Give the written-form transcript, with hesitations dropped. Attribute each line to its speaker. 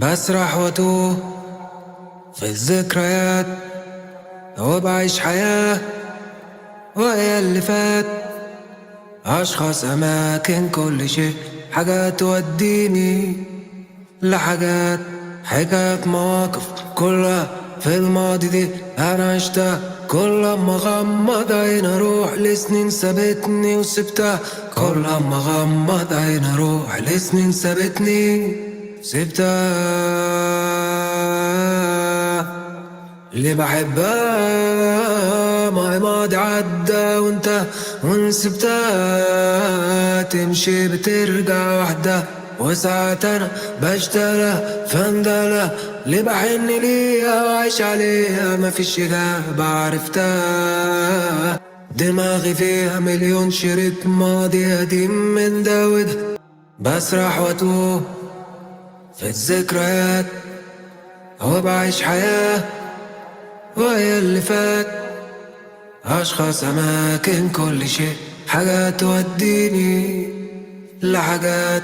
Speaker 1: بسرح واتوه في الذكريات، وبعيش حياة وهي اللي فات. أشخاص، أماكن، كل شيء، حاجات توديني لحاجات، حكايات، مواقف كلها في الماضي دي أنا عشتها. كل ما أغمض عين أروح لسنين سابتني وسبتها. كل ما أغمض عين أروح لسنين سابتني سبتها. اللي بحبها ما ماضي عدى وانت ونسبتها، تمشي بترجع وحدة. وساعات انا بشتغل فندلة اللي بحن ليها وعايش عليها، مفيش إجابة عرفتها. دماغي فيها مليون شريط ماضي قديم من ده وده. بسرح واتوه في الذكريات، وبعيش حياة وهي اللي فات. أشخاص، أماكن، كل شيء، حاجات توديني لحاجات.